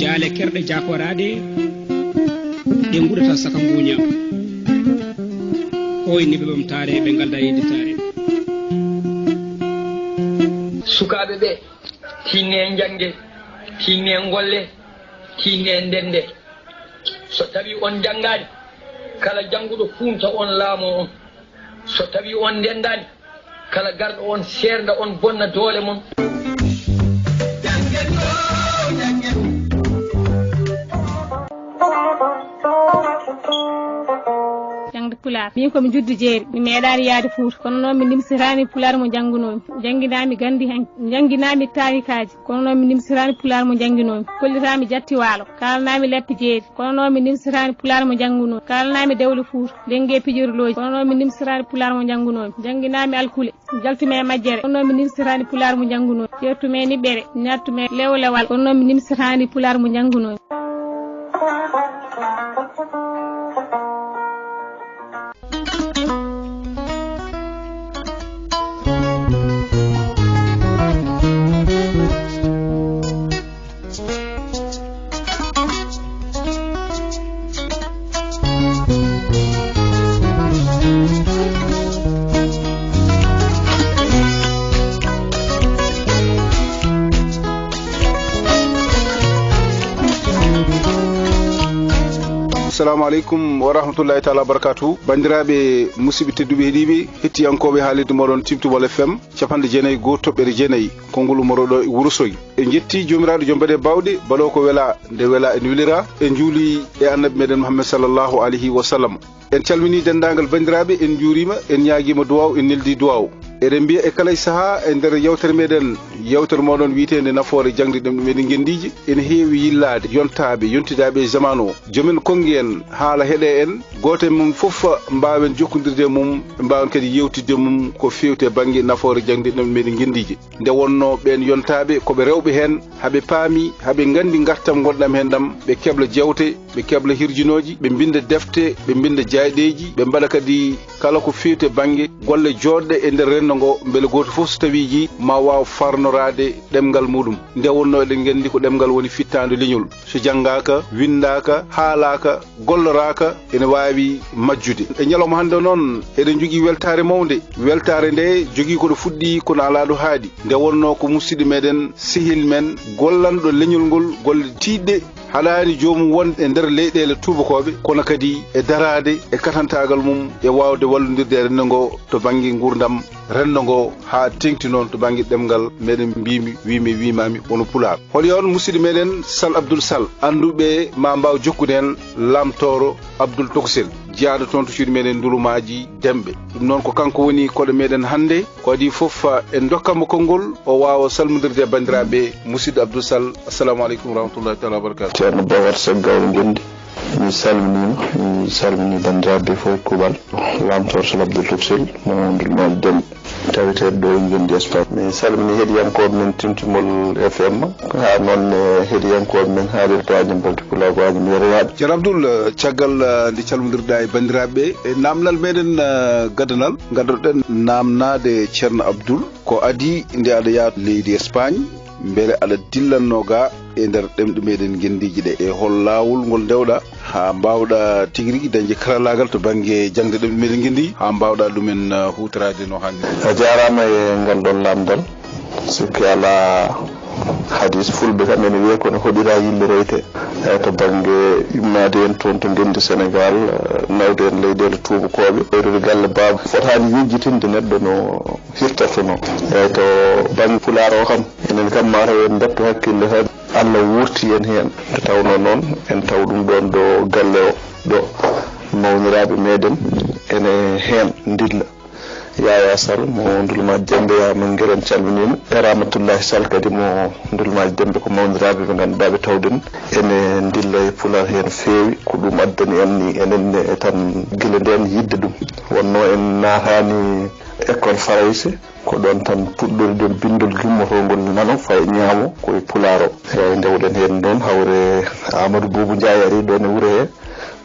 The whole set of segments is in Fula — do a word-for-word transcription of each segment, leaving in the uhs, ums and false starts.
Jaale kerɗe jaakoraaɗe, ɗe nguɗata saka mbuuña. Ɓooyniiɓe ɓamtaare, ɓe ngalda yedditaare. Sukaaɓe ɓe, tinne njannge, tinne ngolle, tinne ndennde. So tawii on njanngaani, kala jannguɗo fuunta on, laamoo on. So tawii on ndenndaani, kala garɗo on seernda on, bonna doole mon. Jaŋde Pulaar. Miin ko mi juddu Jeeri. Mi meeɗaani yahde Fuuta. Kono noon mi nimsitaani Pulaar mo njanngunoo-mi. Jannginaami ganndi han, jannginaami taarikaaji. Kono noon mi nimsitaani Pulaar mo njannginoo-mi. Kollitaami jatti waalo. Kaalanaami lepte Jeeri. Kono noon mi nimsitaani Pulaar mo njanngunoo-mi. Kaalanaami dewle Fuuta, lennge pijirlooji. Kono noon mi nimsitaani Pulaar mo njanngunoo-mi. Jannginaami alkule. Jaltumi e majjere. Kono noon mi nimsitaani Pulaar mo njanngunoo-mi. Ceertumi e niɓɓere. Ñaattumi e lewlewal. Kono noon mi nimsitaani Pulaar mo njanngunoo-mi. Assalamu aleykum wa rahmatullahi taala wa barakatuhu. Banndiraaɓe, musidɓe tedduɓe, heɗiiɓe, hettiyankooɓe haalirde mooɗon Timtimol F M, capanɗe jeenayi e goo toɓɓere jeenayi, konngol umorooɗo e Wuro Soy. En njetti Joomiraaɗo, jom mbaɗe baawɗe, baɗoowo ko wela, nde wela en welira. En njuuli e Annabi meɗen Muhammad sallallahu alayhi wa sallam. En calminii denndaangal banndiraaɓe, en njuuriima, en ñaagiima duwaaw, en neldi duwaaw. Eɗen mbiya e kala e sahaa e nder yewtere meɗen, yewtere mooɗon wiyeteende nafoore jaŋde ɗemɗe meɗen ngenndiije, ene heewi yillaade yontaaɓe, yontidaaɓe e jamaanu o. Joom en konngi en, haala heɗe en, gooto e mum fof mbaawen jokkondirde e mum, mbaawen kadi yeewtidde e mum ko feewti e bannge nafoore jaŋde ɗemɗe meɗen ngenndiije. Nde wonnoo ɓeen yontaaɓe ko ɓe rewɓe heen, haa ɓe paami, haa ɓe nganndi ngartam ngonɗam heen ɗam, ɓe kebla jeewte, ɓe kebla hirjinooji, ɓe mbinnda defte, ɓe mbinnda jaayɗeeji, ɓe mbaɗa kadi kala ko feewti e bannge golle joɗɗe e nder renndo ngo, mbele gooto fof so tawii yii ma waaw farnoraade ɗemngal muuɗum. Nde wonnoo eɗen nganndi ko ɗemngal woni fittaandu leñol. So janngaaka, winndaaka, haalaaka, golloraaka, ene waawi majjude. E ñalawma hannde o noon, eɗen njogii weltaare mawnde. Weltaare nde jogii ko ɗo fuɗɗi, kono alaa ɗo haaɗi. Nde wonnoo ko musidɗo meɗen, sehil men, gollanɗo leñol ngol golle tiiɗɗe, haɗaani joomum wonde e nder leyɗeele tuubakooɓe, kono kadi e daraade e katantaagal mum e waawde wallondirde e renndo ngo to bannge nguurndam renndo ngo haa teeŋti noon to bannge ɗemngal meɗen. Mbiimi, wiimi, wiimaami, wano Pulaar. Holi on musidɗo meɗen Sal Abdul Sal, annduɓe ma mbaaw jokkude en Lam Tooro Abdul Toksel, jeyaaɗo toon to cuuɗi meɗen Ndulumaaji Demɓe. Ɗum noon ko kanko woni koɗo meɗen hannde. Ko adii fof, en ndokkat mo konngol, o waawa salmondirde e banndiraaɓe. Musidɗo Abdul Sal, assalamu aleykum wa rahmatullahi taala wa barakatuh. Ceerno Bokar Seck, Gawlo Ngonndi, mi salminiima, mi salminii banndiraaɓe fof e kuuɓal. Lam Tooro Sal Abdul Toksel, mo Ndulumaaji Demɓe, taweteeɗo ɗo e ngenndi Espagne. Mi salmini heɗiyankooɓe men Timtimol F M, haa noon e heɗiyankooɓe men haalirde Añam Balde Pulaagu Añam Yerwaaɓe. Ceerno Abdul, eh, caggal, eh, nde calmondirɗa e banndiraaɓe ɓe, e naamnal meɗen, eh, gaddanal, ngaddoɗen naamnaade Ceerno Abdul, ko adii nde aɗa yaha leydi Espagne, mbele aɗa dillanno ga e nder ɗemɗe meɗen ngenndiiji ɗe, e hol laawol ngol ndewɗa haa mbaawɗa tigi rigi dañde karallaagal to bannge jaŋde ɗemɗe meɗen ngenndi, haa mbaawɗa ɗumen, uh, huutoraade no haanirta? A jaaraama e ngal ɗoon laamndal. Sikki alaa, hadiis fulɓe kam ene wiya ko no hoɗira yimɓe royte. E to bannge immaade en toon to ngenndi Senegaal, uh, nawde en leyɗeele tuubakooɓe, hoyrude galle baaba fotaani yejjitinde neɗɗo no hirtortonoo. Eeyi, to bannge Pulaar o kam, enen kam maa taw en mbattu hakkille tan, Allah wuurti en heen. Nde tawnoo noon, en taw ɗum ɗoon ɗo galle o, ɗo mawniraaɓe meɗen ene heen ndilla. Yaya Sall mo Ndulumaaji Demɓe, Yaya Mangel, en calminiima. E Ramatullahi Sall kadi mo Ndulumaaji Demɓe, ko mawniraaɓe ɓe ngannduɗaa ɓe tawɗen ene ndilla e Pulaar heen feewi. Ko ɗum addani en ni enen ne tan gila ndeen yiɗde ɗum. Wonnoo en naataani école Farayse, ko ɗoon tan puɗɗoriɗen binndol gimmotoongol nano fayi ñaamo ko e Pulaar o. Eeyi, ndewɗen heen ɗoon, hawre Amadou Boubou Ndiaye arii ɗoon e wuro hee,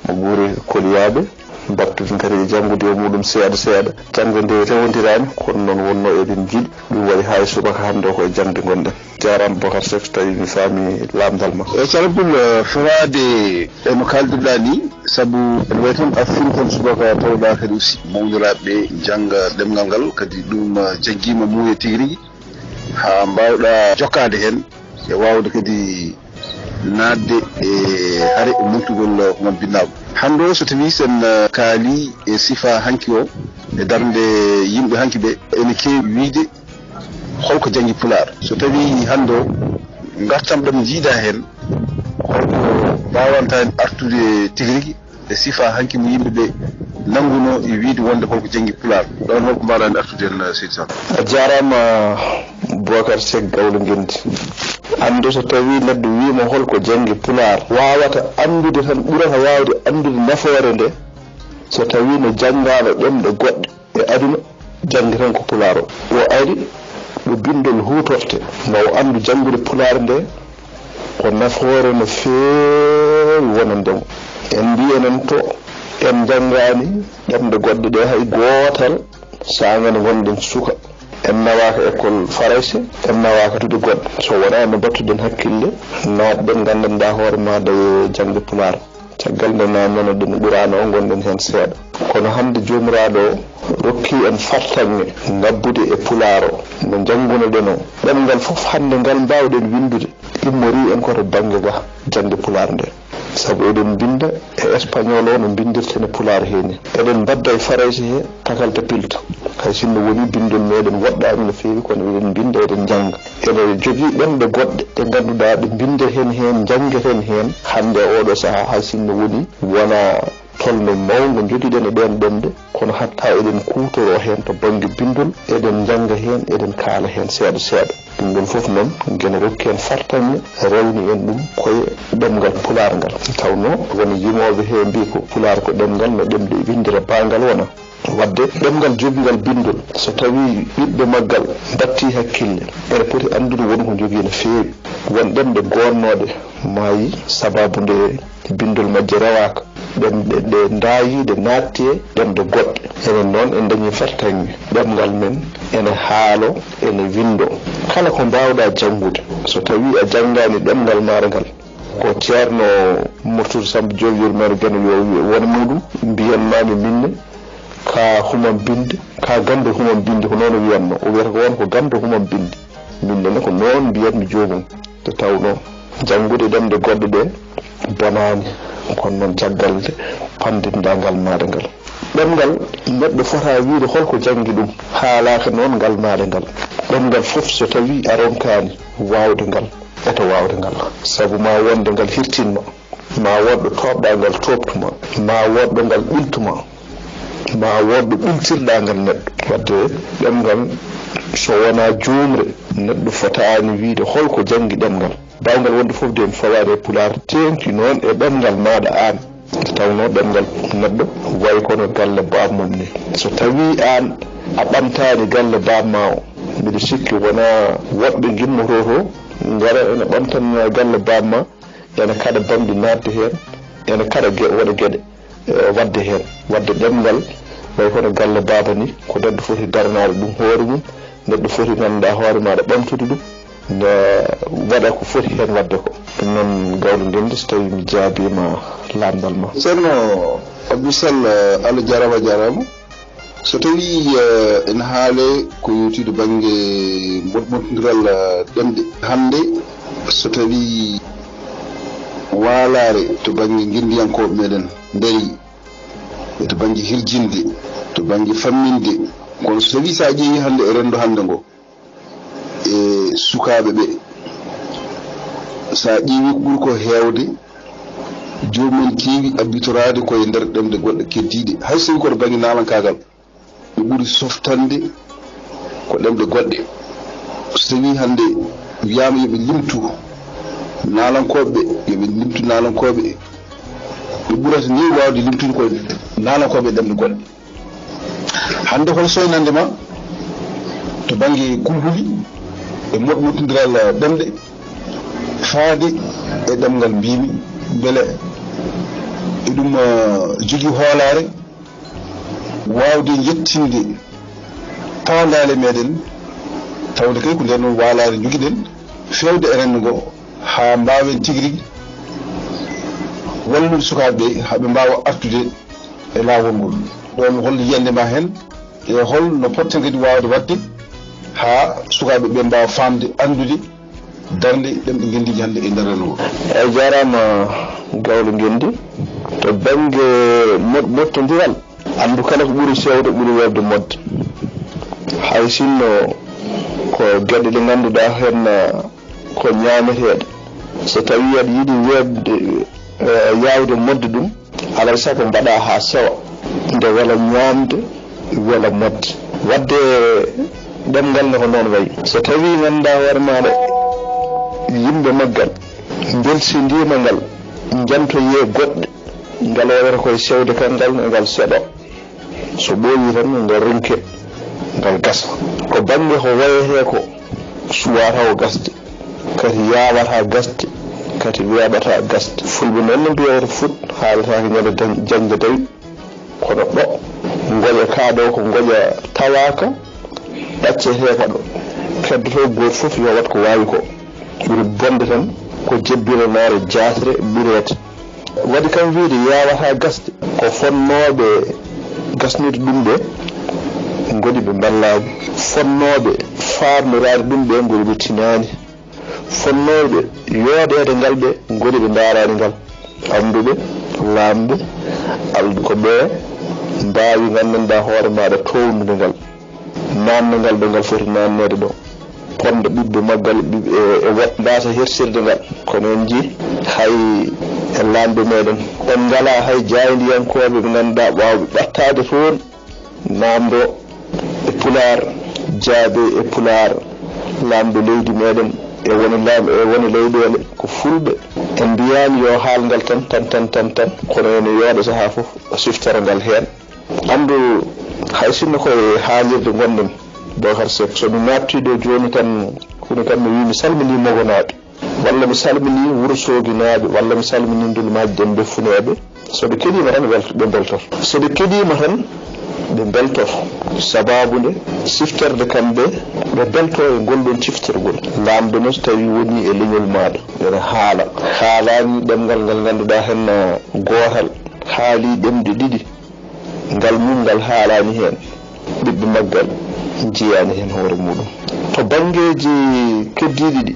mo Guure Koliyaaɓe. Mbaɗtuden kadi e janngude e muɗum seeɗa seeɗa. Jaŋde nde rewondiraani, kono noon wonnoo eɗen njiɗi. Ɗum waɗi haa e subaka hannde o ko e jaŋde ngonɗen. Jaaraama Bocar Seck, so tawii mi faami laamndal ma. E calbul, eh, fawaade e no kaaldirɗaa nii, sabu ene wayi tan a fini tan subaka tawɗaa kadi aussi mawniraaɓe ɓe njannga ɗemngal ngal, kadi ɗum, eh, jaggiima muuyo tigi rigi, haa mbaawɗaa jokkaade heen e waawde kadi naatde e hare e montugol, eh, human binnaagu. Hannde o, so tawii sen, eh, kaali e sifa hanki o, e darnde yimɓe hanki ɓe, ene keewi wiyde holko janngi Pulaar. So tawii hannde o, ngartam ɗam njiiɗaa heen, holko mbaawantaa heen artude tigi rigi e sifa hanki mo yimɓe ɓe nanngunoo e wiyde wonde holko janngi Pulaar. Ɗoon holko mbaawɗaa heen artude heen, eh, Seydi Sall? A jaaraama, Bocar Seck Gawlo Ngenndi. Anndu, so tawii neɗɗo wiima holko janngi Pulaar, waawata anndude tan, ɓurata waawde anndude nafoore nde, so tawii no janngaano ɗemɗe goɗɗe e aduna, janngi tan ko Pulaar o. O ari ɗo binndol huutorte, ma o anndu janngude Pulaar nde, ko nafoore no feewi wonande mo. En mbiyi enen to en njanngaani ɗemɗe goɗɗe ɗe hay gootal, saanga nde ngonɗen suka. En nawaaka école Farayse, en nawaaka duɗe goɗɗe. So wonaa no mbaɗtuɗen hakkille, naatɗen, nganndanɗaa hoore maaɗa e jaŋde Pulaar. Caggal nde naamnanoɗen Quraana o, ngonɗen heen seeɗa. Kono hannde Joomiraaɗo o rokkii en fartaŋŋe ngabbude e Pulaar o, no njanngunoɗen o. Ɗemngal fof hannde ngal mbaawɗen winndude, immorii en ko to bannge ga, jaŋde Pulaar nde. Sabu eɗen mbinnda e Españool o no mbinndirten e Pulaar hee ni. Eɗen mbadda e Farayse he, tagal te pilta. Hay sinno wonii binndol meeɗen woɗɗaani no feewi, kono eɗen mbinnda, eɗen njannga. Eɗen jogii ɗemɗe goɗɗe ɗe ngannduɗaa ɗe mbinndeten heen, njanngeten heen. Hannde e ooɗoo sahaa, hay sinno wonii wonaa tolno mawngo njogiɗen e ɗeen ɗemɗe, kono hatta eɗen kuutoroo heen to bannge binndol, eɗen njannga heen, eɗen kaala heen seeɗa seeɗa. Ɗum ɗoon fof noon, ngena rokki en fartaŋŋe, rewni en ɗum ko e ɗemngal Pulaar ngal. Tawnoo won yimooɓe he mbiyi ko Pulaar ko ɗemngal, no ɗemɗe winndira baagal wona. Waɗde ɗemngal jogingal binndol, so tawii ɓiɓɓe maggal mbattii hakkille, ene poti anndude won ko njogii no feewi. Won ɗemɗe goodnooɗe maayi, sabaabu nde binndol majje rewaaka. Ɗemɗe ɗe ndaayii, ɗe naatti e ɗemɗe goɗɗe. Enen noon, en ndañii fartaŋŋe. Ɗemngal men ene haalo, ene winndoo. Kala ko mbaawɗaa janngude, so tawii a janngaani ɗemngal maaɗa ngal, ko Ceerno Murtudu Samba Joob, yurmeende Geno, yo won e muuɗum, mbiyan maa mi minne, ka humam binde, ka gannde humam binde, ko noon o wiyatnoo. O wiyata ko won ko gannde humam binde. Min nene ko noon mbiyatmi joomum. Nde tawnoo janngude ɗemɗe goɗɗe ɗe bonaani, kono noon caggal nde pamɗinɗaa ngal maaɗa ngal. Ɗemngal, neɗɗo fota wiyde holko janngi ɗum, haalaaka noon ngal maaɗa ngal. Ɗemngal fof, so tawii a ronkaani waawde ngal, eto waawde ngal. Sabu ma wonde ngal hirtin ma, ma wood ɗo tooɓɗaa ngal tooɓtu ma, ma wood ɗo ngal ɓiltu ma, ma wood ɗo ɓiltirɗaa ngal neɗɗo. Waɗde ɗemngal, so wonaa juumre, neɗɗo fotaani wiyde holko janngi ɗemngal. Baawngal wonde fof de, mi fawaani e Pulaar, teeŋti noon e ɗemngal maaɗa aan. Nde tawnoo ɗemngal neɗɗo wayi kono galle baaba mum ni. So tawii aan a ɓamtaani galle baaba ma o, mbiɗa sikki wonaa woɗɓe ngimmoto to, ngara ene ɓamtana galle baaba ma, ene kaɗa bamɗi naatde heen, ene kaɗa ge-, waɗa geɗe, eh, waɗde heen. Waɗde ɗemngal, wayi kono galle baaba ni, ko neɗɗo foti daranaade ɗum hoore mum, neɗɗo foti ngannduɗaa hoore maaɗa ɓamtude ɗum, ne waɗa ko foti heen waɗde ko. Ɗum noon, Gawlo Ngenndi, so tawii mi jaabiima laamndal ma. Ceerno Abdou Sall, Allah jaaraama, a jaaraama. So tawii, eh, ene haalee ko yowitii to bannge moɗmoɗondiral, eh, ɗemɗe. Hannde, so tawii waalaare to bannge ngenndiyankooɓe meɗen ndarii, e to bannge hirjinde, to bannge famminde, kono so tawii so a ƴeewii hannde e renndo hannde ngo, e sukaaɓe ɓe, so a ƴeewii ko ɓuri ko heewde, joomum en keewi abbitoraade ko e nder ɗemɗe goɗɗe keddiiɗe, hay so tawii ko to bannge naalankaagal, ɓe ɓuri softande ko ɗemɗe goɗɗe. So tawii hannde wiyaama yo ɓe limtu naalankooɓe ɓe, yo ɓe limtu naalankooɓe ɓe, ɓe ɓurata neewi waawde limtude ko naalankooɓe e ɗemɗe goɗɗe. Hannde hol soynande ma to bannge kulhuli e moɗmoɗondiral ɗemɗe faade e ɗemngal mbiymi, mbele eɗum, eh, jogii hoolaare? waawde yettinde taandaale meɗen, tawde kay ko nder noon waalaare njogiɗen, feewde e renndo ngo, haa mbaawen tigi rigi wallude sukaaɓe ɓe, haa ɓe mbaawa artude e laawol ngol. Ɗoon, hol yiyannde ma heen, e hol no potten kadi waawde waɗde haa sukaaɓe ɓe mbaawa faamde, anndude darnde ɗemɗe ngenndiije hannde e nder renndo ngo? Eeyi, jaaraama, Gawlo Ngenndi. To bannge mo-, mottondiral, anndu kala ko ɓuri seewde ɓuri weeɓde moƴƴde. Hay sinno ko geɗe ɗe ngannduɗaa heen, ah, ko ñaameteeɗe. So tawii aɗa yiɗi weeɓde, eh, yaawde moƴƴde ɗum, alaa e sago mbaɗaa haa sewa, nde wela ñaamde, wela moƴƴde. Waɗde ɗemngal ne ko noon wayi. So tawii ngannduɗaa hoore maaɗa yimɓe maggal mbelsindiima ngal, njantoyee goɗɗe, ngal waɗata koye seewde kanngal, ngal seɗoo. So ɓooyii tan, ngal rinke, ngal gasa. Ko bannge ko wayetee ko suwaa taw gasde, kadi yaawataa gasde, kadi weeɓataa gasde. Fulɓe noon no mbiyata, "Fuɗ haaletaake ñande dañ-, jannde tawi." Kono ɗo, ngoƴa kaa ɗo ko ngoƴa tawaaka, ɗacceteeka ɗo. Keddotoo gooto fof yo waɗ ko waawi ko. Ɓuri bonde tan ko jebbiranaare jaasre ɓireede. Waɗi kam wiyde yaawataa gasde, ko fotnooɓe gasnude ɗum ɓe ngoni ɓe mballaani, fotnooɓe faamnoraade ɗum ɓe ngoni ɓe tinaani, fotnooɓe yooɗeede ngal ɓe ngoni ɓe ndaaraani ngal. Annduɓe, laamɓe, alɗuɓe ko ɓe mbaawi nganndanɗaa hoore maaɗa toownude ngal. Naamnde ngal ɗo ngal foti naamneede ɗo, ponda ɓiɓɓe maggal, ɓiɓ-, e, e woɗ-, mbaasa hersirde ngal. Kono en njii hay e laamɓe meɗen, en ngalaa hay jaayndiyankooɓe ɓe ngannduɗaa waawɓe ɓattaade toon, naamndo e Pulaar, jaabe e Pulaar. Laamɗo leydi meɗen e wone laam-, e wone leyɗeele ko Fulɓe. En mbiyaani yo haal ngal tan, tan, tan, tan, tan, kono ene yooɗa sahaa fof o siftora ngal heen. Anndu, hay sinno ko e haalirde ngonɗen, Bocar Seck, so mi naattii ɗo jooni tan, huunde tan mi wii mi salminii Mogonaaɓe, walla mi salminii Wurosooginaaɓe, walla mi salminii Ndulmaaji Dembe Funeeɓe. So ɓe keɗiima tan, wel-, ɓe mbeltoto. So ɓe keɗiima tan, ɓe mbeltoto. Sabaabu nde, siftorde kamɓe, ɓe mbeltoo e ngol ɗoon ciftorgol. Laamɗo noon, so tawii wonii e leñol maaɗa, ene haala, haalaani ɗemngal ngal ngannduɗaa heen, gootal, haalii ɗemɗe ɗiɗi, ngal mum ngal haalaani heen, ɓiɓɓe maggal njiyaani heen hoore muɗum. To banngeeji keddiiɗi ɗi,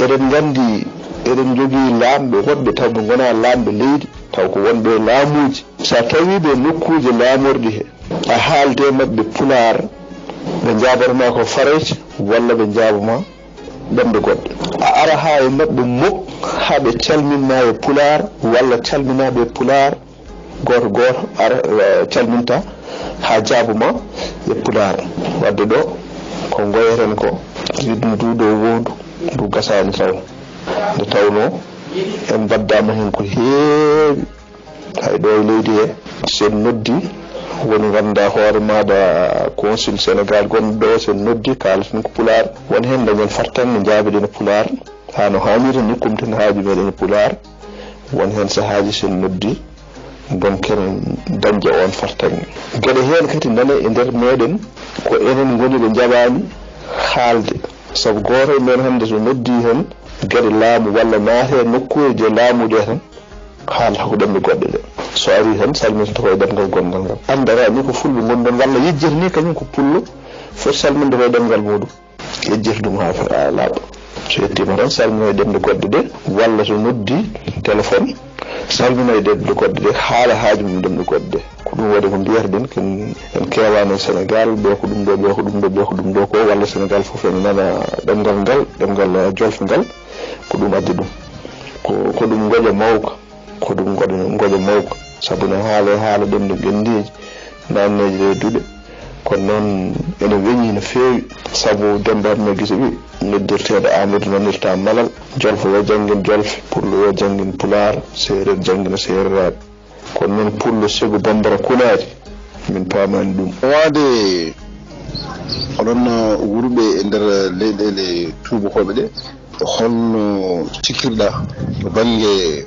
eɗen nganndi, eɗen njogii laamɓe woɗɓe taw ɓe ngonaa laamɓe leydi, taw ko wonɓe e laamuuji. So a tawii ɓe nokkuuje laamorɗi he, a haalde e maɓɓe Pulaar, ɓe njaaboto ma ko Farayse walla ɓe njaabo ma ɗemɗe goɗɗe. A ara haa e maɓɓe muk, haa ɓe calmin ma e Pulaar walla calminaaɓe e Pulaar, gooto gooto ara, eh, calminta haa jaabo ma e Pulaar. Waɗde ɗo ko ngoyeten ko, ndu ɗo wondu, ndu gasaani taw. Nde tawnoo en mbaddaama heen ko heewi. Hay ɗo e leydi he, so en noddi woni ngannduɗaa hoore maaɗa consul Sénégal gonɗo ɗo, so en noddi, kaalaten ko Pulaar. Won heen dañen fartaŋŋe, njaabiɗen e Pulaar. Haa no haanirta ni, kumten haaju meɗen e Pulaar. Won heen sahaaji, so en noddi, ndonken dañde oon fartaŋŋe. Geɗe heen kadi nana e nder meɗen, ko enen ngoni ɓe njaɓaani haalde. Sabu gooto e men hannde so noddi heen geɗe laamu walla naate e nokkuuje laamu ɗe tan, haalata ko ɗemɗe goɗɗe ɗe. So arii tan, salmintata ko e ɗemngal gonngal ngal. Anndata ni ko Fulɓe ngoni ɗoon, walla yejjita ni kañum ko Pullo, foti salminde ko e ɗemngal muɗum. Yejjita ɗum haa fe-, haa laaɓa. So yettiima tan, salminoye ɗemɗe goɗɗe ɗe, walla so noddi téléphone, salminoye ɗemɗe goɗɗe ɗe, haala haaju mum ɗemɗe goɗɗe ɗe. Ko ɗum waɗi ko mbiyata ɗen, ken, en keewaani e Sénégal, ɓe ko ɗum ɗo, ɓe ko ɗum ɗo, ɓe ko ɗum ɗo ko, walla Sénégal fof ene nana ɗemngal ngal, ɗemngal, eh, jolfe ngal, ko ɗum addi ɗum. Ko, ko ɗum ngoƴa mawka. Ko ɗum ngoƴa, ngoƴa mawka, sabu ne haala e haala ɗemɗe ngenndiije, naamneeje ɗe duɗe. Kono noon ene weñii no feewi, sabu Demmba Arma Gise wi, noddirteeɗo Aamadu nanirta malal, jolfo yo janngin jolfe, pullo yo janngin pulaar, seereer janngina seereraaɓe. Kono noon pullo segu bambara kunaari, min paamaani ɗum. Waade oɗon wurɓe e nder leyɗeele tuubakooɓe ɗe, holno cikkirɗa to bannge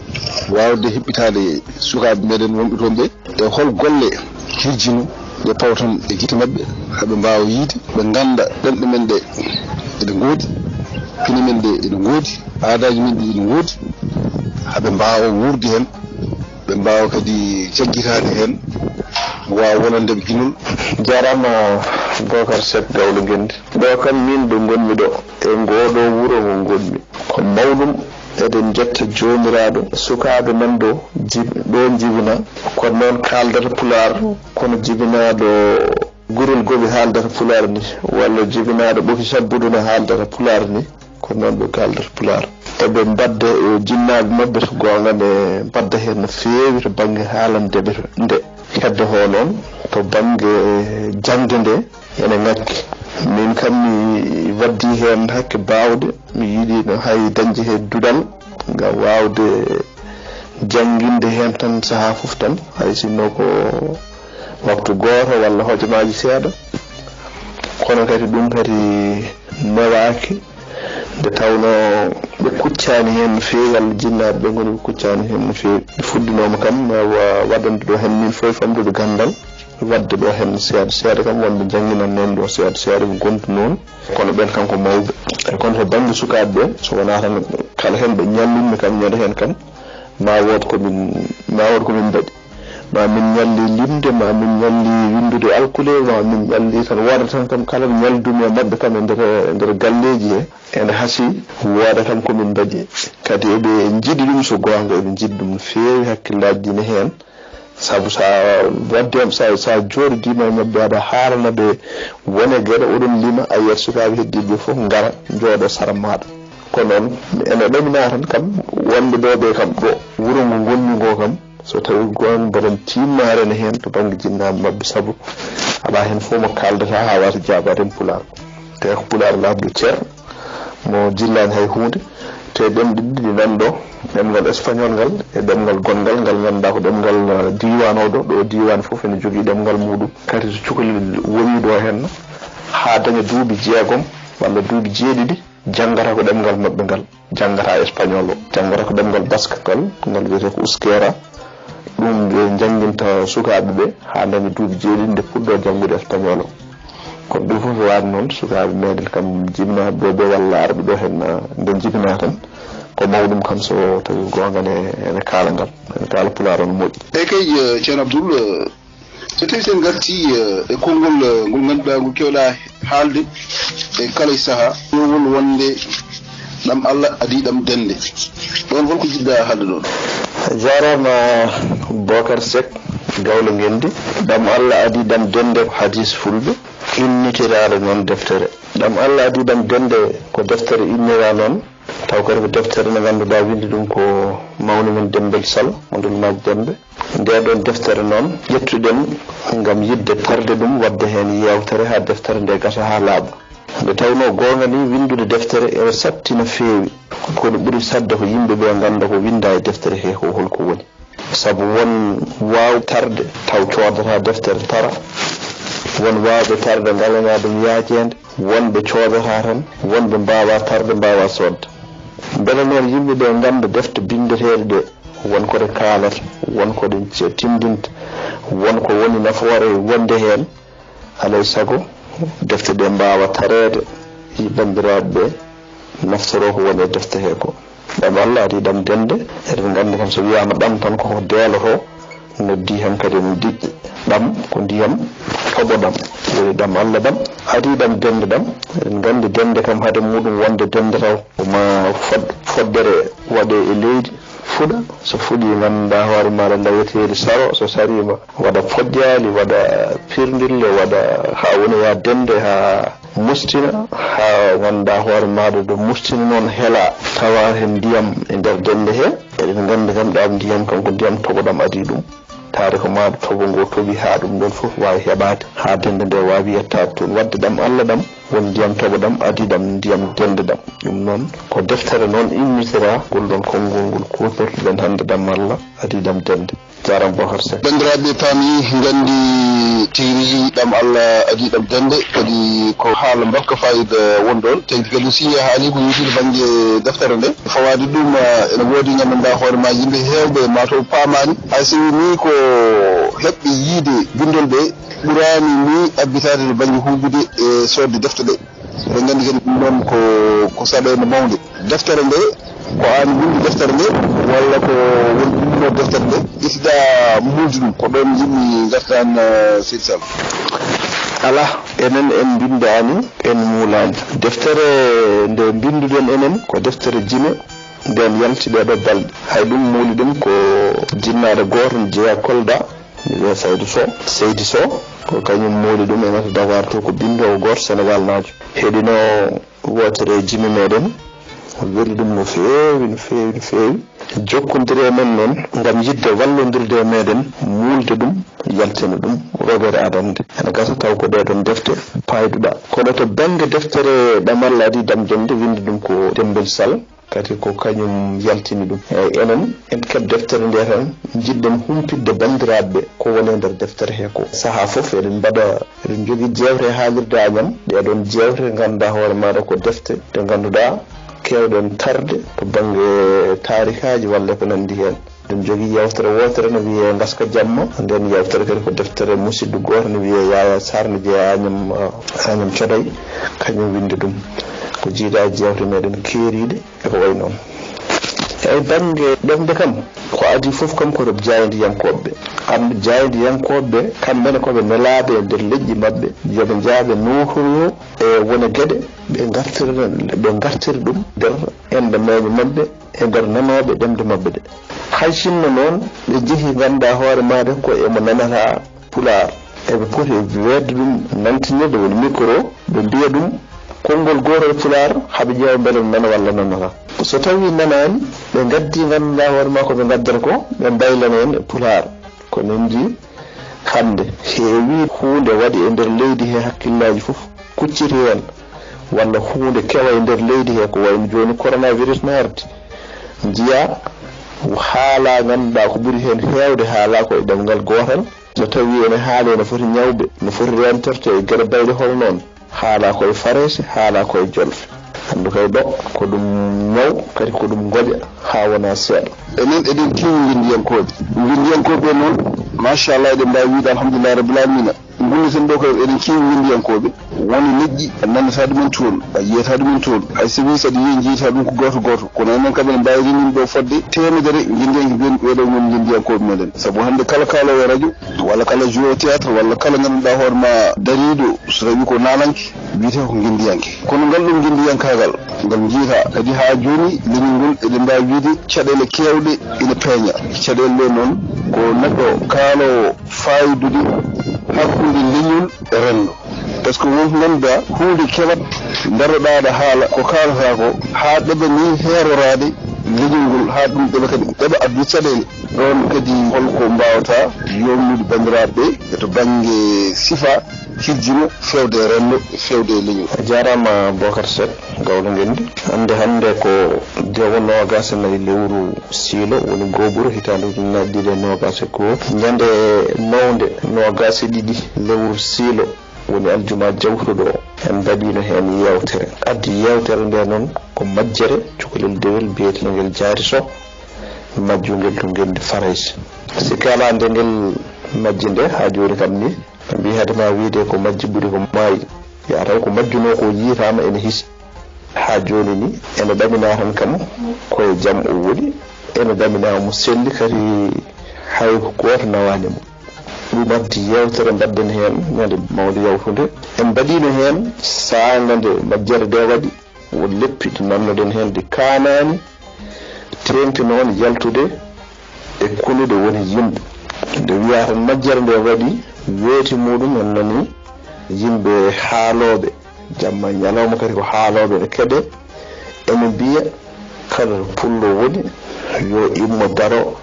waawde heɓɓitaade sukaaɓe meɗen wonɓe toon ɓe? E hol golle hirjino Nde pawa tan e gite maɓɓe, haa ɓe mbaawa yiyde, ɓe ngannda ɗemɗe men ɗe eɗe ngoodi, pine men ɗe eɗe ngoodi, aadaaji men ɗi eɗe ngoodi, haa ɓe mbaawa wuurde heen, ɓe mbaawa kadi jaggitaade heen, waawa wonande ɓe ginol. Jaaraama Bocar Seck Gawlo Ngenndi. Ɗo kam min ɗo ngonmi ɗo, e ngoo ɗo wuro ngo ngonmi, ko mawɗum. Eɗen njetta Joomiraaɗo, sukaaɓe nan ɗo jib-, ɗo njibina, ko noon kaaldata Pulaar, kono jibinaaɗo Gurel Goɓe haaldata Pulaar ni, walla jibinaaɗo Ɓoki Sabbudu no haaldata Pulaar ni, ko noon ɓe kaaldata Pulaar. Eɓe mbadda, e jinnaaɓe maɓɓe, so goonga, ne mbadda heen no feewi to bannge haalande ɓe nde. Heddo hoo noon, to bannge jaŋde nde, ene ŋakki. Min kam, mi waddi heen hakke baawɗe, mi yiɗi no hay dañde heen duɗal, ngam waawde jannginde heen tan sahaa fof tan, hay sinno ko waktu gooto walla hojomaaji seeɗa. Kono kadi ɗum kadi newaaki, nde tawnoo ɓe kuccaani heen no feewi, walla jinnaaɓe ɓe ngoni ɓe kuccaani heen no feewi. Ɓe fuɗɗinooma kam, wa-, waɗande ɗo heen min fof e famɗude ganndal, waɗde ɗo heen seeɗa seeɗa kam, wonɓe njannginan heen ɗo seeɗa seeɗa ko ngontu noon. Kono ɓeen kam ko mawɓe. Eyi, kono to bannge sukaaɓe ɓe, so wonaa tan kala heen ɓe ñallunmi kam, ñande heen kam, ma wood ko min, ma wood ko min mbaɗi. Ma min ñalli limde, ma min ñalli winndude alkule, ma min ñalli tan, wooda tan kam kala ɓe ñallidumi e maɓɓe kam e nder, e nder galleeji he, ene hasii, wooda kam ko min mbaɗi. Kadi eɓe njiɗi ɗum, so goonga, eɓe njiɗi ɗum no feewi, hakkillaaji ɗi ne heen. Sabu so a waddi, so, so a jooɗidiima e maɓɓe, aɗa haalana ɓe wone geɗe, oɗon lima, a yiyat sukaaɓe heddiiɓe ɓe fof ngara, njooɗo sara maaɗa. Ko noon, ene ɗaminaa tan kam, wonɓe ɗo ɓe kam, ɗo wuro ngo ngonmi ngo kam, so tawii goonga, mbaɗen tiimnaare ne heen to bannge jinnaaɓe maɓɓe, sabu alaa heen fof mo kaaldata haa waasa jaabaade e Pulaar. Te ko Pulaar laaɓɗo cer, mo jillaani hay huunde. Te ɗemɗe ɗiɗi nan ɗo, ɗemngal espagnol ngal e ɗemngal gonngal ngal, ngannduɗaa ko ɗemngal, eh, diiwaan oo ɗo, ɗo diiwaan fof ene jogii ɗemngal muuɗum. Kadi so cukalel woni ɗo heen, haa daña duuɓi jeegom walla duuɓi jeeɗiɗi, janngata ko ɗemngal maɓɓe ngal, janngata espagnol o, janngata ko ɗemngal bask ngal, ngal wiyetee ko euskera. Ɗum ɓe njannginta sukaaɓe ɓe haa daña duuɓi jeeɗiɗi nde puɗɗoo janngude espagnol o. Kono ɗum fof waɗi noon, sukaaɓe meɗen kam jibinaaɓe ɗo ɓe walla arɓe ɗo heen, ah, nde jibinaa tan, ko mawɗum kam so tawi goonga ne ene kaala ngal, ene kaala Pulaar o no moƴƴi. Eyi kay, eh, Ceerno Abdul, eh, so tawi sen ngarti, eh, e konngol, eh, ngol ngannduɗaa ngol keewɗaa haalde e kala e sahaa, ɗowol wonde ɗam Allah adii ɗam dende. Ɗoon holko jiɗɗaa haalde ɗoon? Jaaraama Bocar Seck, Gawlo Ngenndi. Ɗam Allah adii ɗam dende ko hadiis fulɓe, innitiraaɗo noon deftere. Ɗam Allah adii ɗam dende ko deftere inniraa noon, taw kadi ko deftere nde ngannduɗaa winndi ɗum ko mawni men Demmbel Sal, Abdul Maaji Dembe. Ndee ɗoon deftere noon, ƴettuɗen ngam yiɗde tarde ɗum, waɗde heen yeewtere haa deftere nde gasa haa laaɓa. Nde tawnoo goonga ni, winndude deftere ene satti no feewi, kono ɓuri saɗde ko yimɓe ɓe ngannda ko winndaa e deftere he ko holko woni. Sabu won waawɓe tarde taw coodataa deftere tara, won waawɓe tarde ngalanaa ɗum yaajeende, won ɓe coodataa tan, won ɓe mbaawaa tarde, mbaawaa soodde. Mbele noon yimɓe ɓe ngannda defte binndeteeɗe ɗe, won ko ɗe kaalata, won ko ɗe ce-, tinndinta, won ko woni nafoore wonde heen, alaa e sago defte ɗe mbaawa tareede, banndiraaɓe ɓe naftoroo ko woni e defte he ko. Ɗam Allah adii ɗam dende, eɗen nganndi kam so wiyaama ɗam tan koko deelotoo, noddii hankadi ene diƴƴi. Ɗam ko ndiyam toɓo ɗam, woni ɗam Allah ɗam, adii ɗam dende ɗam. Eɗen nganndi dende kam hade muɗum wonde dende taw, ko ma fod-, foddere waɗe e leydi, fuɗa, so fuɗii nganndaa hoore maaɗa laweteeri saro, so sariima waɗa pojjaali, waɗa pirndille, waɗa haa woni yaa dende, haa mustina, haa nganndaa hoore maaɗa ɗo mustina noon hela, tawa heen ndiyam e nder dende he. Eɗen nganndi kam ɗam ndiyam kam ko ndiyam toɓo ɗam adii ɗum. Taari ko maaɗa toɓo ngo toɓi haa ɗum ɗoon fof waawi heɓaade, haa dende nde waawi yettaade toon. Waɗde ɗam Allah ɗam, woni ndiyam toɓo ɗam, adii ɗam ndiyam dende ɗam. Ɗum noon ko deftere noon innitira ngol ɗoon konngol ngol kuutortoɗen hannde ɗam Allah adii ɗam dende. Jaaraama Bocar Seck. Banndiraaɓe paami, nganndi tigi rigi ɗam Allah adii ɗam dende, kadi ko haala mbarka faayiida won ɗoon. Tey kadi si haali ko yowiti bannge deftere nde, fawaade ɗum, eh, ene woodi nganndanɗaa hoore ma yimɓe heewɓe mataw paamaani. Hay so nii ko heɓɓe yiyde binndol ɓe, Ɓuraani ni abbitaade to bannge huubude e soodde defte ɗe. Eɗen nganndi kadi ɗum ɗoon ko, ko saɗeende mawnde. Deftere nde, ko aan winndi deftere nde, walla ko won ɗum ɗo deftere nde? Ƴettiɗa muulde ɗum, ko ɗoon njiɗmi ngartan, eh, Seydi Sall. Alaa, enen en mbinndaani, en muulaani. Deftere nde mbinnduɗen enen, ko deftere jime, nden yalti ɗee ɗoo balɗe. Hay ɗum muuli ɗum ko jinnaaɗo gooto ne jeyaa Kolda, ne wiyee Saydu Sow. Seydi Sow, ko kañum muuli ɗum e ngata Dakar to, ko binndoowo gooto Senegaalnaajo. Heɗino wootere e jime meɗen, o weli ɗum no feewi, no feewi, no feewi. Jokkondiri e men noon ngam yiɗde wallondirde e meɗen, muulde ɗum, yaltina ɗum rogere adannde. Ene gasa taw ko ɗee ɗoon defte paayduɗaa. Kono to bannge deftere ɗamal Ladi Dam Jonde, winndi ɗum ko Demmbel Sal, kadi ko kañum yaltini ɗum. Eey, enen, en keɓ deftere nde tan, njiɗɗen humpitde banndiraaɓe ɓe ko woni e nder deftere he ko. Sahaa fof eɗen mbaɗa, eɗen njogii jeewte e haalirde Añam, ɗee ɗoon jeewte nganndu-ɗaa hoore maaɗa ko defte ɗe nganndu-ɗaa keewɗen tarde to bannge taarikaaji walla ko nanndi heen. Eɗen njogii yeewtere wootere no wiyee Ngaska Jamma, ndeen yeewtere kadi ko deftere musidɗo gooto no wiyee Yaaya Saar, no jeyaa Añam, Añam Coday, kañum winndi ɗum. Ko jiidaa e jeewte meɗen keeriiɗe, e ko wayi noon. E bannge ɗemɗe kam, ko adii fof kam ko to jaayndiyankooɓe ɓe. Anndu jaayndiyankooɓe ɓe, kamɓe ne ko ɓe nelaaɓe e nder leƴƴi maɓɓe, yo ɓe njah ɓe nootoroyoo e wone geɗe, ɓe ngartira, ɓe ngartira ɗum nder enɗe meeñe maɓɓe, e nder nanooɓe ɗemɗe maɓɓe ɗe. Hay sinno noon, ɓe njehii nganndu-ɗaa hoore maaɗa ko e mo nanata Pulaar. Eɓe poti weetde ɗum, nantinirde, woni micro, ɓe mbiya ɗum konngol gootol Pulaar, haa ɓe ƴeewa mbele no nana walla nanataa. So tawii nanaani, ɓe ngaddii nganndu-ɗaa hoore maa ko ɓe ngaddata ko, ɓe mbaylana en e Pulaar. Ko noon njiyi hannde, heewii huunde waɗi e nder leydi he, hakkillaaji fof kucciti heen, walla huunde kewa e nder leydi he, ko wayno jooni coronavirus no ardi. Njiyaa haalaa nganndu-ɗaa ko ɓuri heen heewde haalaa ko e ɗemngal gootal. So tawii ene haalee no foti ñawɓe, no foti reentorte e geɗe bayɗe hono noon, haalaa ko e Farayse, haalaa ko e Jolfe. Anndu kay ɗo ko ɗum ñaw, kadi ko ɗum ngoƴa haa wona seeɗa. Enen eɗen keewi ngenndiyankooɓe. Ngenndiyankooɓe noon, machallah, eɗen mbaawi wiyde alhamdulillahi rabbil alamina. Ngulleten ɗo ko eɗen keewi ngenndiyankooɓe. Won e leƴƴi, a nanata ɗumen toon, a yiyata ɗumen toon. Hay so wii saɗa yiya, njiyata ɗum ko gooto gooto. Kono enen kam eɗen mbaawi reenude ɗo fodde teemedere ngenndiyanke, mbiyen ɓeeɗo ngoni ngenndiyankooɓe meɗen. Sabu hannde kala kaaloowo e radio, walla kala joueur théâtre, walla kala ngannduɗaa hoore ma dariiɗo, so tawii ko naalanke, wiyetee ko ngenndiyanke. Kono ngal ɗum ngenndiyankaagal, ngal njiyataa kadi haa jooni, leñol ngol eɗen mbaawi wiyde caɗeele keewɗe ina peeña. Caɗeele ɗe noon ko neɗɗo kaaloowo faayidude hakkunde leñol e renndo. Par ce que won ko ngannduɗaa huunde kewat, daroɗaa aɗa haala ko kaalataa ko, haa ɗeɓa ni heeroraade leñol ngol, haa ɗum ɗeɓa kadi, ɗeɓa addude caɗeele. Ɗoon kadi holko mbaawata yomnude banndiraaɓe ɓe e to bannge sifa hirjino feewde e renndo, feewde e leñol? A jaaraama Bocar Seck, Gawlo Ngenndi. Hannde, hannde ko jewo noogaas e nayi lewru siilo, woni gooɓuru hitaande ujunnaji ɗiɗi e noogaas e goo. Ñande mawnde noogaas e ɗiɗi lewru siilo, woni aljuma jawtuɗo o, en mbaɗiino heen yeewtere. Addi yeewtere nde noon ko majjere cukalel dewel biyeteengel Jaari Soh, majjungel to Ngenndi Farayse. Sikke alaa nde ngel majji nde haa jooni kam ni, ɓe mbii hade ma wiyde ko majji ɓuri ko maayi. Yaa taw ko majjunoo ko yiytaama ene hisi. Haa jooni ni, ene ɗaminaa tan kam ko e jam o woni, ene ɗaminaa mo selli kadi hay ko gooto nawaani mo. Ɗum addi yeewtere mbaɗɗen heen ñande mawnde yawtunde. En mbaɗiino heen saanga nde majjere nde waɗi, won leppi ɗi nannoɗen heen ɗi kaanaani, teeŋti noon yaltude e kunuɗe woni yimɓe. Nde wiyaa tan majjere nde waɗi, weeti muuɗum en nanii yimɓe haalooɓe, jamma e ñalawma kadi ko haalooɓe ene keɗee, ene mbiya kala to pullo woni yo immo daro,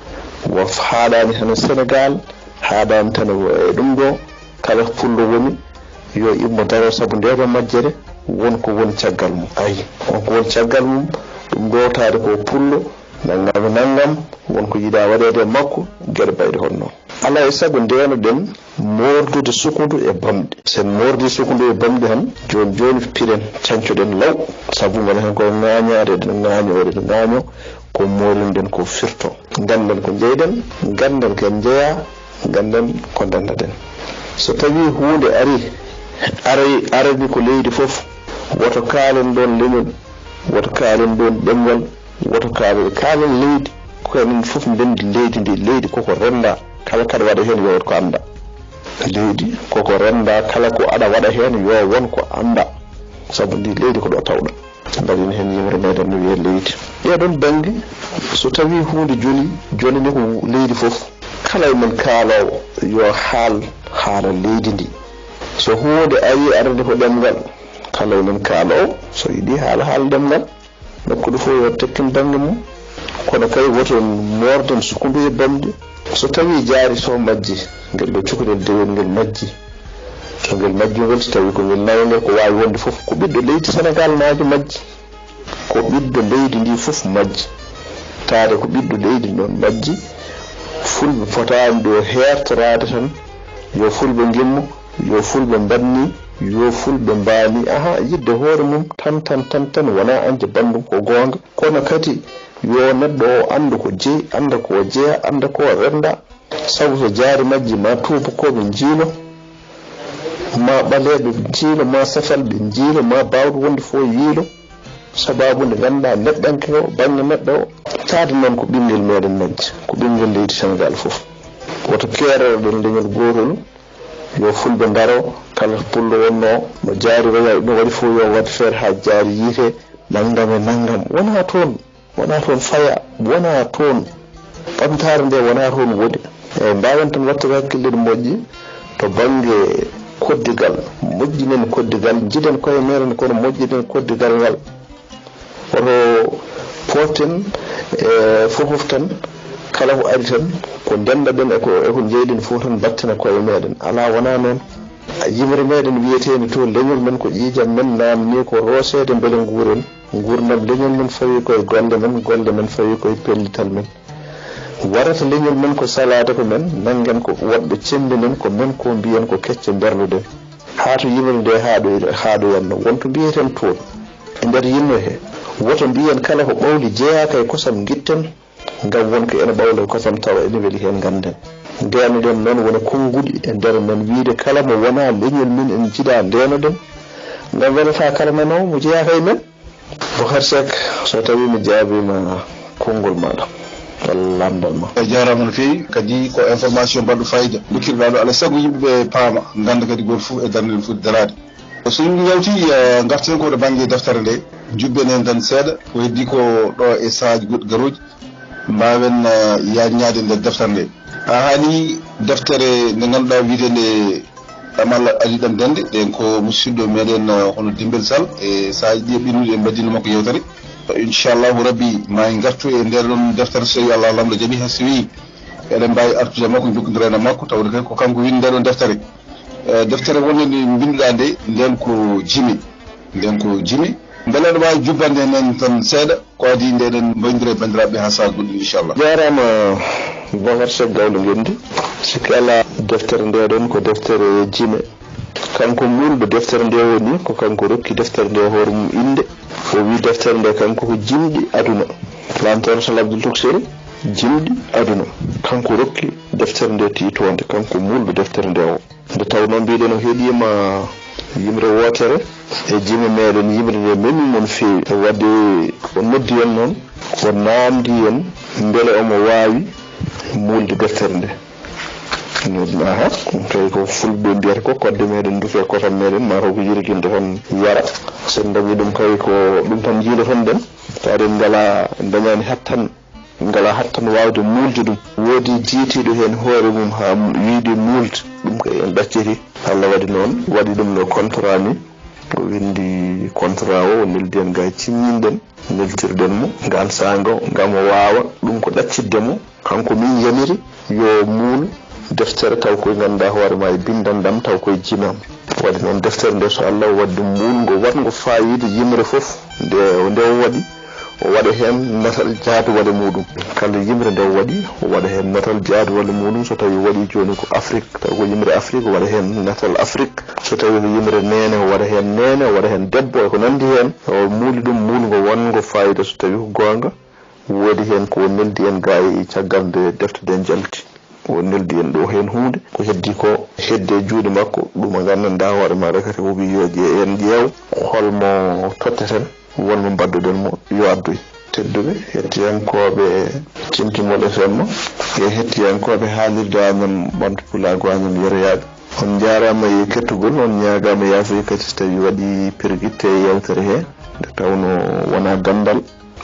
wo haaɗaani tan e Senegaal, haaɗaani tan e ɗum ɗo, kala to pullo woni yo immo daro, sabu nde ɗo majjere won ko woni caggal mum. Ayi, won ko woni caggal mum, ɗum ɗo taade ko pullo, nanngam e nanngam, won ko yiɗaa waɗeede e makko, geɗe bayɗe hono noon. Alaa e sago ndeenoɗen moordude sukundu e bamɗi. So en moordii sukundu e bamɗi tan, jooni jooni piren, cancoɗen law, sabu ngonaa heen ko ŋaañaade, eɗen ŋaañoo, eɗen ŋaañoo, ko moorinɗen ko firto. Ngannden ko njeyɗen, ngannden ko en njeyaa, ngannden ko ndenndaɗen. So tawii huunde arii, aray, arani ko leydi fof, woto kaalen ɗoon leñol, woto kaalen ɗoon ɗemngal, woto kaalen, kaalen leydi, ko enen fof ndenndi leydi ndi. Leydi koko renndaa, kala kaɗa waɗa heen yo won ko anndaa. Leydi koko renndaa, kala ko aɗa waɗa heen yo won ko anndaa, sabu ndi leydi ko ɗo tawɗaa. Mbaɗen heen yimre meeɗen no wiyee leydi. E ɗoon bannge, so tawii huunde jonii, jonani ko leydi fof. Kala e men kaaloowo yo haal haala leydi ndi. So huunde arii arani ko ɗemngal, kala e men kaaloowo so yiɗii haala haala ɗemngal. Nokkuɗo fof yo tekkin bannge mum. Kono kay woto moorden sukkundu e bamɗi. So tawii jaari so majji, ngel ɗo cukalel dewel ngel majji. So ngel majji ngol, so tawii ko ngel nawa ngel, ko waawi wonde fof, ko ɓiɗɗo leydi Senegaal naajo majji. Ko ɓiɗɗo leydi ndi fof majji. Taade ko ɓiɗɗo leydi noon majji. Fulɓe potaani ɗo heertoraade tan, yo Fulɓe ngimmo, yo Fulɓe mbaɗ nii, yo Fulɓe mbaa nii. Ahaa, yiɗde hoore mum tan, tan, tan, tan, wonaa añde banndum, ko goonga. Kono kadi yo neɗɗo o anndu ko jeyi, annda ko o jeyaa, annda ko o renndaa. Sabu so jaari majji, ma tuubakooɓe njiilo, ma ɓaleeɓe njiilo, ma safalɓe njiilo, ma baawɗo wonde fof yiilo. Sabaabu nde ngannduɗaa neɗɗanke o, bannge neɗɗo o. Taade noon ko ɓinngel meeɗen majji, ko ɓinngel leydi Senegaal fof. Woto keeroro ɗen leñol gootol, yo Fulɓe ndaro, kala Pullo wonnoo, no jaari waya-, no waɗi fof yo waɗ feere haa jaari yiite, nanngam e nanngam. Wonaa toon, wonaa toon faya, wonaa toon. Ɓamtaare nde wonaa toon woni. Eey, mbaawen tan waɗtude hakkille no moƴƴi to bannge koddigal. Moƴƴinen koddigal, njiɗen koye meeɗen kono moƴƴinen koddigal ngal. Woto pooten e fof fof tan, kala ko ari tan, ko ndenndaɗen e ko, e ko njeyɗen fof tan mbattena koye meeɗen. Alaa, wonaa noon. Yimre meeɗen wiyeteende to leñol men ko ƴiiƴam men, naamnii ko rooseede mbele nguuren. Nguurndam leñol men fawii koye golle men, golle men fawii koye pellital men. Warata leñol men ko salaade ko men, nanngen ko woɗɓe cemmbinen ko men ko mbiyen ko kecce mberluɗen. Haa to yimre nde haaɗoy-, haaɗoyanno, won to mbiyeten toon. E nder yinno he, woto mbiyen kala ko ɓawli jeyaaka e kosam ngitten, ngam won ko ene ɓawla e kosam tawa ene weli heen ngannden. Ndeenaɗen noon wona konnguɗi e nder men wiyde kala mo wonaa leñol men en njiɗaa ndeenaɗen, ngam welata kala nanoowo mo jeyaaka e men. Bokar Seck, so tawii mi jaabiima konngol maaɗa, walla lamndal ma. E jaaraama no feewi, kadi ko information baɗɗo fayida. Ndokkirɗaa ɗo, alaa sago yimɓe ɓe paama, ngannda kadi gooto fof e darnde nde foti daraade. So yimɓe njawti, eh, ngarten ko to bannge deftere nde, njubben heen tan seeɗa, ko heddii ko ɗo e sahaaji goɗɗi garooji, mbaawen, eh, yaajnaade nder deftere nde. A haali deftere nde ngannduɗaa wiyeteende Ɗamal Ali Ɗan Dende, ɗen ko musidɗo meɗen, eh, hono Dimbel Sall, e saaji ɗi e ɓennuɗi en mbaddino makko yewtere. Inchallahu Rabbi, ma en ngartu e nder ɗon deftere so tawi Allah lamɗo jaɓi, hay so tawi eɗen mbaawi artude e makko, jokkondira e makko, tawde kay ko kanko winndi nde ɗon deftere. Eh, deftere wonde nde mbinnduɗaa nde, nden ko jime. Nden ko jime. Mbele aɗa waawi jubbande men tan seeɗa? Ko adii nde eɗen mbaynodira e banndiraaɓe haa sahaa goɗɗo, inchallah. Jaaraama Bocar Seck Gawlo Ngenndi. Sikki alaa, deftere nde ɗon ko deftere jime. Kanko muulɗo deftere nde woni, ko kanko rokki deftere nde hoore mum innde. O wii deftere nde kanko ko Jimɗi Aduna. Laamteeɗo Sal Abdul Tuksel, Jimɗi Aduna. Kanko rokki deftere nde tiitoonde, kanko muulɗo deftere nde o. Nde tawnoo mbiɗen o heɗiima yimre wootere e jime meɗen, yimre nde memii mo no feewi. Waɗde o noddi en noon, o naamndii en mbele omo waawi muulde deftere nde. Aha, tawi ko fulɓe mbiyata ko kodde meɗen ndufa e kosam meɗen, maa taw ko yirginde tan yara. So en ndañii ɗum kay ko ɗum tan njiiloton ɗen, tawa eɗen ngalaa, en ndañaani hattan. Ngalaa hattan waawde muulde ɗum. Woodi jiytiiɗo heen hoore mum haa wiide muulde, ɗum kay en ɗacciti. Allah waɗi noon, waɗi ɗum no contrat ni. O winndi contrat o, o neldi en ga e cimminɗen, neltirɗen mo ngaan saanga o, ngam o waawa ɗum ko ɗaccitde mo. Kanko min yamiri yo muul deftere taw koye ngannduɗaa hoore ma e binndandam taw koye jimam. Waɗi noon deftere nde so Allah o waɗi ɗum muulngo waɗngo faayiida yimre fof nde, nde o waɗi. O waɗa heen natal jaaduwale muɗum. Kala yimre nde o waɗi, o waɗa heen natal jaaduwale muɗum. So tawii o waɗi jooni ko Afrik, taw ko yimre Afrik, o waɗa heen natal Afrik. So tawii ko yimre neene, o waɗa heen neene, o waɗa heen debbo, e ko nanndi heen. O muuli ɗum muulngo wonngo faayiida, so tawii ko goonga. Woodi heen ko o neldi en ga e caggal nde defte ɗe njalti. O neldi en ɗo heen huunde. Ko heddi ko hedde juuɗe makko, ɗum a nganndanɗaa hoore maaɗa kadi. O wii yo ƴe-, en ƴeew hol mo totteten, won mo mbadduɗen mo, yo addoy. Tedduɓe hettiyankooɓe Timtimol F M e hettiyankooɓe haalirde Añam, ɓamtu pulaagu Añam yeroyaaɓe, on njaaraama e kettugol, on ñaagaama yaafuya kadi so tawii waɗii pergitte e yeewtere he, nde tawnoo wonaa ganndal.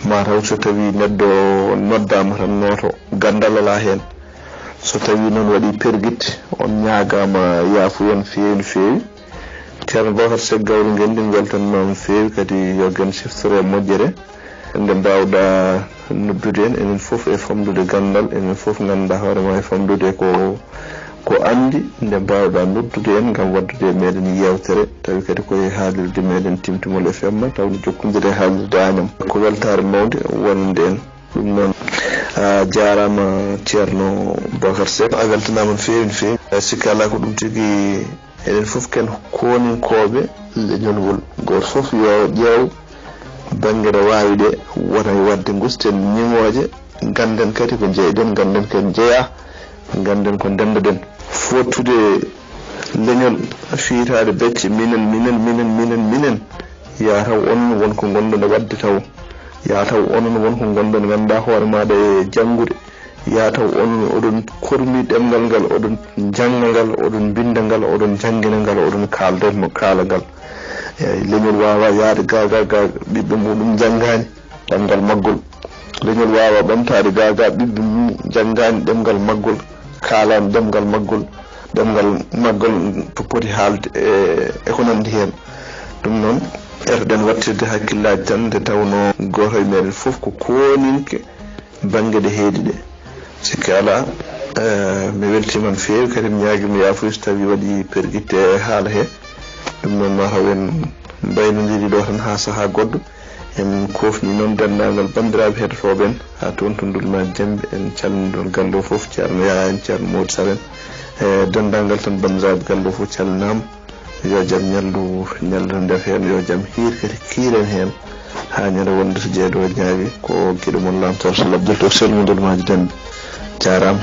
Maa taw so tawii neɗɗo noddaama tan nooto, ganndal alaa heen. So tawii noon waɗii pergitte, on ñaagaama yaafuya no feewi no feewi. Ceerno Bocar Seck Gawlo Ngenndi, mi weltaniima on feewi, kadi yo gen siftoro e moƴƴere. Nde mbaawɗaa noddude en, enen fof e famɗude ganndal, enen fof nganndaa hoore maa e famɗude ko, ko anndi, nde mbaawɗaa noddude en ngam waɗdude e meeɗen yeewtere, tawi kadi ko e haalirde meeɗen Timtimol F M, tawde jokkondire e haalirde Añam. Ko weltaare mawnde wonande en. Ɗum noon, a jaaraama Ceerno Bocar Seck, a weltanaama no feewi no feewi. Sikki alaa ko ɗum tigi, enen fof ken kooninkooɓe leñol ngol. Gooto fof yo ƴeew bannge ɗo waawi ɗe, wona e waɗde ngusten ñiŋooje, ngannden kadi ko njeyɗen, ngannden ko en njeyaa, ngannden ko ndenndoɗen. Fooɗtude leñol, fiytaade becce minen, minen, minen, minen, minen, yaa taw onon won ko ngonɗon e waɗde taw, yaa taw onon won ko ngonɗon nganndaa hoore maaɗa e janngude, yaa taw onon oɗon kormi ɗemngal ngal, oɗon njannga ngal, oɗon mbinnda ngal, oɗon njanngina ngal, oɗon kaalda mo kaala ngal. Eey, leñol waawaa yahde gaa, gaa, gaa, ɓiɓɓe muɗum njanngaani ɗemngal maggol. Leñol waawaa ɓamtaade gaa, gaa, ɓiɓɓe mum njanngaani ɗemngal maggol, kaalaani ɗemngal maggol, ɗemngal maggol to poti haalde e, e ko nanndi heen. Ɗum noon, etoɗen waɗtirde hakkillaaji tan, nde tawnoo gooto e meeɗen fof ko kooninke bannge ɗe heedi ɗe. Sikki alaa, eh, mi weltiima no feewi, kadi mi ñaagii mo yaafuya so tawii waɗii pergitte e haala he. Ɗum noon, maa taw en mbaynondiri ɗo tan haa sahaa goɗɗo. En koofni noon denndaangal banndiraaɓe heɗotooɓe en haa toon to Ndulma Jembe. En calminii ɗoon galle o fof, Ceerno Yaya en, Ceerno Mody Sal en, e denndaangal tan banndiraaɓe galle o fof calminaama. Yo jam ñallu, ñallu nder heen, yo jam hiir kadi kiir en heen. Haa ñande wonde so jeeɗo ñaawi, ko giɗo mon Laamtoor Sal Abdul to selmundol maaji Demba. Jaaraama.